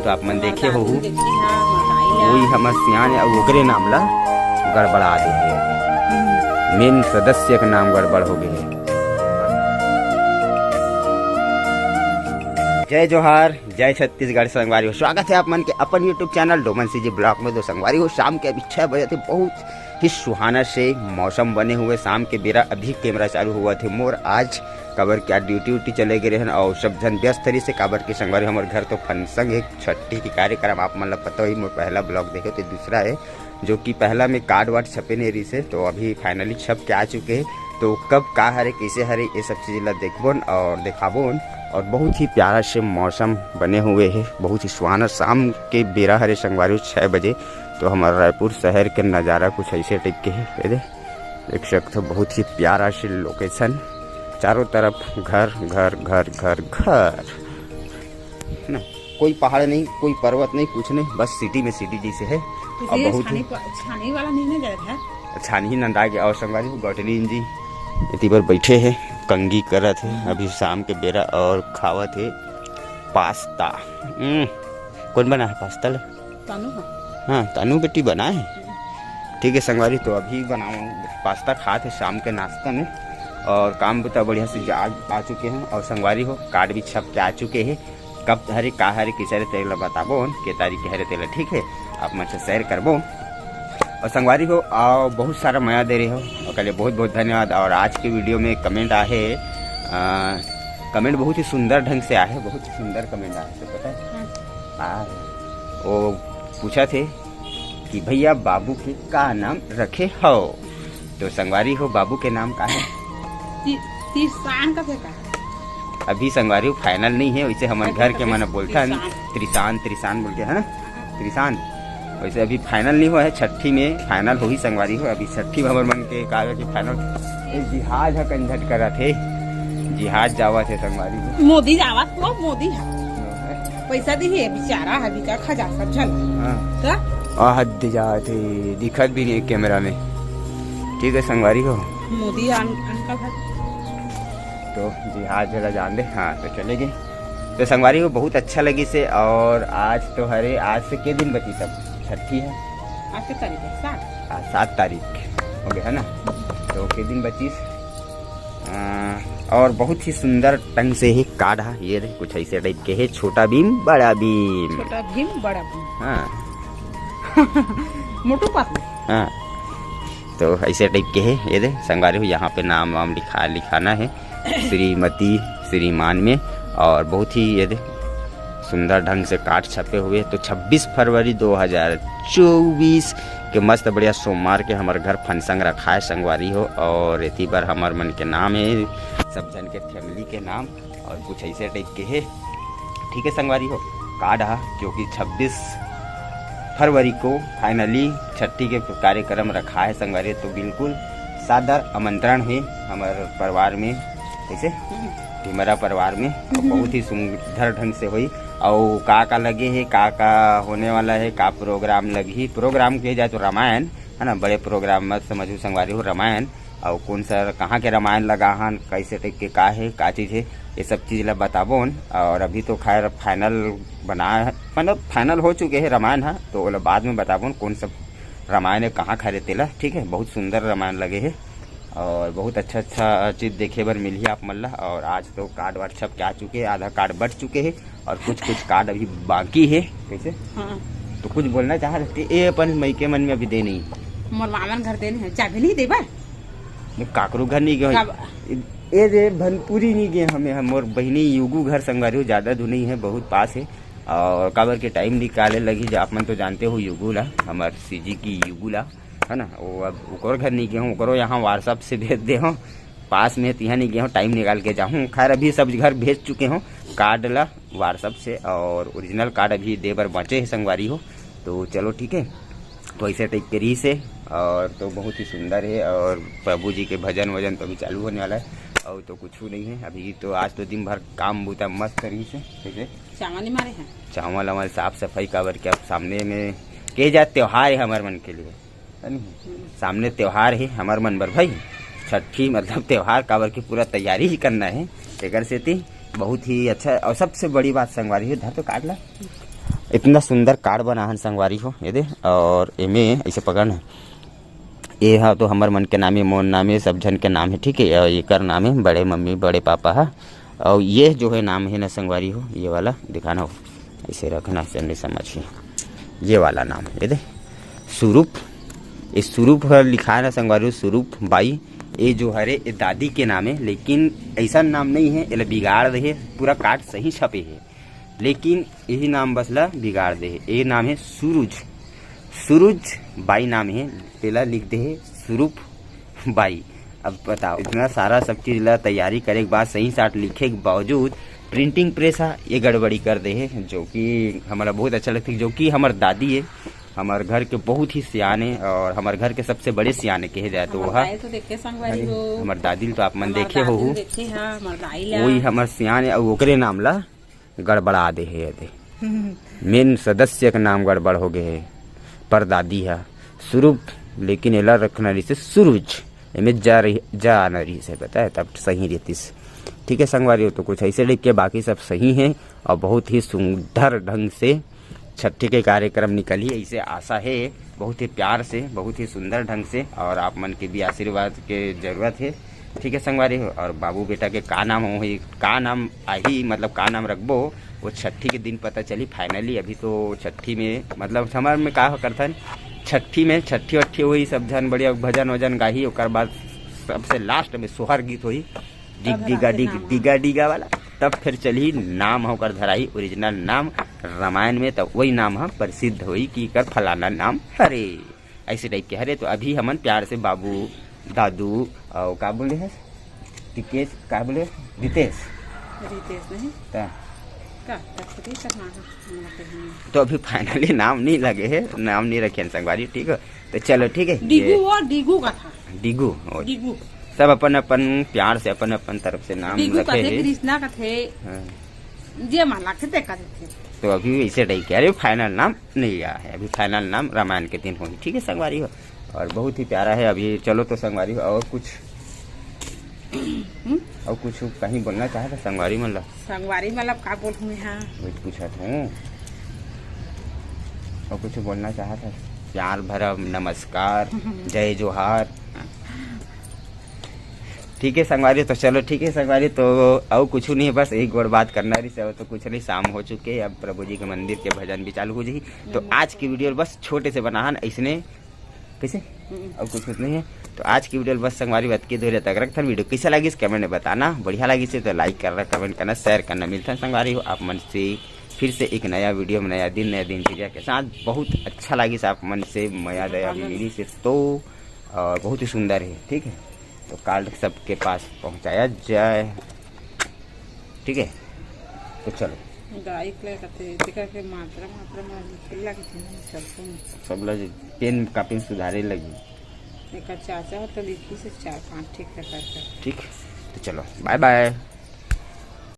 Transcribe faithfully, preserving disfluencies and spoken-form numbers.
तो आप मन देखे हो, हाँ, हाँ, वही हमर सियान हे, अउ ओकरे नाम ला गड़बड़ा दे हे। मेन सदस्य के नाम गड़बड़ हो गए हे। जय जोहार, जय छत्तीसगढ़ संगवारी हो, स्वागत है आप मन के अपन YouTube channel Doman CG blog में। तो संगवारी हो, शाम के अभी छः बजे थे, बहुत ही सुहाना से मौसम बने हुए शाम के बेरा। अभी कैमरा चालू हुआ थे मोर आज, काबर के आज ड्यूटी उटी चले गए रहन और सब झन व्यस्त रही से, काबर के संगवारी हमर घर तो फंक्शन है, छट्ठी के कार्यक्रम आप मन ला पता ही, मोर पहला ब्लॉग देखे तो दूसरा है, जो कि पहला में कार्ड वार्ड छपे नहीं रही से, तो अभी फाइनली छप के आ चुके हैं। तो कब का हरे, कैसे हरे, ये सब चीज ला देखबोन और देखाबोन। और बहुत ही प्यारा से मौसम बने हुए है, बहुत ही सुहाना शाम के बेरा हरे संगवारी छः बजे। तो हमारा रायपुर शहर के नज़ारा कुछ ऐसे टाइप के है। ये दे, देख सकते हो, बहुत ही प्यारा से लोकेशन, चारों तरफ घर, घर, घर, घर, घर, है ना? कोई पहाड़ नहीं, कोई पर्वत नहीं, कुछ नहीं, बस सिटी में सिटी जैसे है। और बहुत ही छानी वाला नहीं ना जाए है। छानी ही नंदा के और संगवारी हो गौटलीन जी एती बर बैठे हैं, कंगी करत है अभी शाम के बेरा और खावत है पास्ता। हम्म, कौन बना है पास्ता ले? तानू है। हाँ, तानू बेटी बना है। ठीक है संगवारी, तो अभी बनाओ पास्ता खात है शाम के नाश्ता में। और काम बुता बढ़िया से जा, आ चुके हैं और संगवारी हो कार्ड भी छप के आ चुके हैं। कब हरे, का हरे, किस हरे, तेला बताबो, के तारीख के हरे तेला, ठीक है, आप मन से शेयर करबो। और संगवारी हो, आओ, बहुत सारा मया दे रहे हो, ओकर लिए बहुत बहुत धन्यवाद। और आज के वीडियो में कमेंट आहे, आ, कमेंट बहुत ही सुंदर ढंग से आहे, बहुत ही सुंदर कमेंट आहे, तो पता है? हाँ। आ, वो पूछा थे कि भैया बाबू के का नाम रखे हो, तो संगवारी हो बाबू के नाम का है? ति-, तिरसान का फेंका। अभी संगवारी हो फाइनल नहीं है, वैसे हमर अभी घर के तो मन बोलथन त्रिसान। त्रिसान, त्रिसान बोल के, है ना? त्रिसान। वैसे अभी फाइनल नहीं हुआ है, छठी में फाइनल होही संगवारी हो। अभी छठी में हमर मन के का है कि फाइनल, ए, जिहाज ह कंझट करत हे, जिहाज जावत हे संगवारी हो। मोदी जावत हो, मोदी ह। पैसा दिही, बेचारा ह, बिचा खजा सब झन। हाँ। का? आ हद जात हे, दिखत भी नहीं कैमरा में। ठीक है संगवारी हो। मोदी अं-, अंकल है। तो जिहाज जला जान दे, हाँ, तो चले गए। तो संगवारी हो बहुत अच्छा लगी से, और आज तो हरे, आज से के दिन बची सब छठी है? आज के तारीख है, सात। आज सात तारीख हो गया है ना, तो के दिन बची? अ, और बहुत ही सुंदर ढंग से ही कार्ड है, ये दे, कुछ ऐसे टाइप के है, छोटा भीम, बड़ा भीम। छोटा भीम, बड़ा भीम। हाँ। मोटू पतलू। हाँ, तो ऐसे टाइप के है, ये दे संगवारी हो, यहाँ पे नाम वाम लिखा, लिखाना है श्रीमती श्रीमान में। और बहुत ही ये दे सुंदर ढंग से कार्ड छपे हुए। तो छब्बीस फरवरी दो हज़ार चउबीस के मस्त बढ़िया सोमवार के हमर घर फंक्शन रखा है संगवारी हो, और एती बर हमर मन के नाम है, सब झन के फैमिली के नाम, और कुछ ऐसे टाइप के है। ठीक है संगवारी हो, कार्ड हा जो कि छब्बीस फरवरी को फाइनली छठी के कार्यक्रम रखा है संगवारी, तो बिल्कुल सादर आमंत्रण है हमर परिवार में, कैसे हम्म। ढिमरा परिवार में, हम्म। बहुत ही सुंदर ढंग से होई। और का का लगे है, का का होने वाला है, का प्रोग्राम लगी, प्रोग्राम के जाए तो रामायण है ना, बड़े प्रोग्राम मत समझू संगवारी हो, रामायण। और कौन सा, कहाँ के रामायण लगा हन, कैसे टाइप के का है, का चीज़ है, ये सब चीज़ ला बताबोन। और अभी तो खैर फाइनल बना है, मतलब फाइनल हो चुके हैं रामायण, हाँ, तो ओला बाद में बताबोन कौन सब रामायण है, कहाँ खा रहे तेला, ठीक है, बहुत सुंदर रामायण लगे है और बहुत अच्छा अच्छा चीज़ देखे बर मिलही आप मन ला। और आज तो कार्ड वार्ड छप के आ चुके हैं, आधा कार्ड बट चुके हैं और कुछ कुछ कार्ड अभी बाकी है। कैसे? हाँ। तो कुछ बोलना चाह रहे थे, ए अपन मइके मन में अभी दे नहीं। मोर मामन घर दे नहीं है, चाबी नहीं देबा? मैं काकरो घर नहीं गयो। कब? ए रे भनपुरी नहीं गए हमें, हम मोर बहिनी युगू घर संगवारी हो, ज़्यादा दूर नहीं है, बहुत पास है। और काबर के टाइम निकाले लगी, जो आप मन तो जानते हो युगू ला, हमार सीजी की युगू ला, है ना, वो अब ओकर घर नहीं गए हूँ, ओकरो यहाँ WhatsApp से भेज दे हूँ, पास में तिहाँ नहीं गए हूँ, टाइम निकाल के जाहूँ। खैर अभी सब घर भेज चुके हूँ कार्ड ला WhatsApp से, और ओरिजिनल कार्ड अभी दे बर बाँचे है संगवारी हो। तो चलो ठीक है, तो ऐसे टाइप के रही से, और तो बहुत ही सुंदर है, और प्रभु जी के भजन वजन तो अभी चालू होने वाला है, और तो कुछ नहीं है अभी। तो आज तो दिन भर काम बूता मस्त रही से, कैसे चावल नहीं मारे हैं। चावल वावल साफ सफाई काबर के अब सामने में के जात त्योहार है हमारे मन के लिए, है नहीं? हम्म। सामने त्योहार है हमारे मन बर भाई, छठी मतलब त्योहार काबर की पूरा तैयारी ही करना है। एकर सेती बहुत ही अच्छा, और सबसे बड़ी बात संगवारी है, धर तो काट ला। इतना सुंदर कार्ड बना हन संगवारी हो, ये दे, और एमे ऐसे पकड़ ना, ये हा तो हमर मन के नाम हे, मोर नाम हे, सब झन के नाम हे, ठीक है। और एकर नाम हे बड़े मम्मी, बड़े पापा हा। और ये जो है नाम है ना संगवारी हो, ये वाला दिखाना हो, ऐसे रखना, चंडी समझ के, ये वाला नाम, ये दे, स्वरूप। ये स्वरूप ह लिखाए ना संगवारी हो, स्वरूप बाई। ये जो हरे, ये दादी के नाम है, लेकिन ऐसा नाम नहीं है, एला बिगाड़ दे हे, पूरा कार्ड सही छपे है, लेकिन यही नाम बस ला बिगाड़ दे हे। ये नाम है सूरज, सूरज बाई नाम है, तेला लिख दे हे स्वरूप बाई। अब बताओ, इतना सारा सब चीज ला तैयारी करे के बाद, सही साट लिखे के बावजूद प्रिंटिंग प्रेस हा ये गड़बड़ी कर दे हे, जो कि हमारा बहुत अच्छा लगता है, जो कि हमार दादी है, हमार घर के बहुत ही सियान है और हमार घर के सबसे बड़े सियान है कहे जाए तो हमार वह। दाई तो देखे संगवारी हो। हमार दादी ल तो आप मन हमार देखे दादी होहू। ल देखे हा, हमार दाई ला। वही हमार सियान है, अउ ओकरे नाम ला गड़बड़ा दे हे, ये दे। मेन सदस्य के नाम गड़बड़ हो गए हे, परदादी हा, स्वरूप, लेकिन एला रखना रहिसे सूरज, एमे जा रही, जा आना रहिसे, पता है, तब सही रहतिस। ठीक है संगवारी हो, तो कुछ ऐसे लिख के, बाकी सब सही है और बहुत ही सुंदर ढंग से छट्ठी के कार्यक्रम निकलही, ऐसे आशा है, बहुत ही प्यार से, बहुत ही सुंदर ढंग से, और आप मन के भी आशीर्वाद के जरूरत है। ठीक है संगवारी हो, और बाबू बेटा के का नाम होही, का नाम आही, मतलब का नाम रखबो, वो छट्ठी के दिन पता चली फाइनली। अभी तो छट्ठी में, मतलब हमर में का करथन, छट्ठी में, छट्ठी वट्ठी होही, सब झन बढ़िया भजन वजन गाही, ओकर बाद सबसे लास्ट में सोहर गीत होही, डिग तब डिगा राखे डिग नाम ह। डिगा डिगा वाला, तब फिर चलही नाम ह ओकर धराही, ओरिजिनल नाम रामायण में, तब वही नाम ह प्रसिद्ध होही कि एकर फलाना नाम हरे, ऐसे टाइप के हरे। तो अभी हमन प्यार से बाबू, दादू, और का बोले है, टिकेश, का बोले, रितेश। रितेश नहीं। ता। का? तब खुद ही करना है, हम लोग के ही। तो अभी फाइनली नाम नहीं लगे है, नाम नहीं रखे हैं संगवारी, ठीक है? तो चलो, ठीक है, डिगू ये वो, डिगू का था। डिगू, और डिगू। सब अपन अपन प्यार से अपन अपन तरफ से नाम डिगू रखे कथे, हैं। कृष्णा कथे। हाँ। जे मन लागथे ते कथे। तो अभी ऐसे टाइप के, अरे फाइनल नाम नहीं आया है, अभी फाइनल नाम रामायण के दिन होही, ठीक है संगवारी हो। और बहुत ही प्यारा है। अभी चलो तो संगवारी हो, और कुछ, हम्म? और कुछ कहीं बोलना चाहत हा संगवारी मन ला? संगवारी मन ला का बोलहूँ मैं, हाँ? वही पूछत हूँ। और कुछ बोलना चाहत हा? प्यार भरा नमस्कार, जय जोहार। ठीक है संगवारी, तो चलो ठीक है संगवारी, तो अउ कुछ नहीं, बस एक गोड़ बात करना रही, तो कुछ नहीं, शाम हो चुके, अब प्रभु जी के मंदिर के भजन भी चालू हो जाही। तो आज की वीडियो बस छोटे से बनाहन ऐसने, कैसे? हम्म। और कुछ नहीं है। तो आज की वीडियो बस संगवारी बात की दूर तक रखथन। वीडियो कैसा लगिस कमेंट में बताना, बढ़िया लगिस तो लाइक करना, कमेंट करना, शेयर करना। मिलथन संगवारी हो आप मन से फिर से एक नया वीडियो में, नया दिन, नया दिनचर्या के साथ। बहुत अच्छा लगिस आप मन से मया दया मिली से तो, और बहुत ही सुंदर है, ठीक है। तो कार्ड सबके पास पहुंचाया जाए, ठीक है। तो चलो। गाइक ले कथे, जेकर के मात्रा, मात्रा में लिखे लगथे ना, सबको। सब ला पेन कापी में सुधारे लगी। एकर चाचा तो लिखिस हे चार पांच ठीक से कर कर। ठीक, तो चलो, बाय बाय।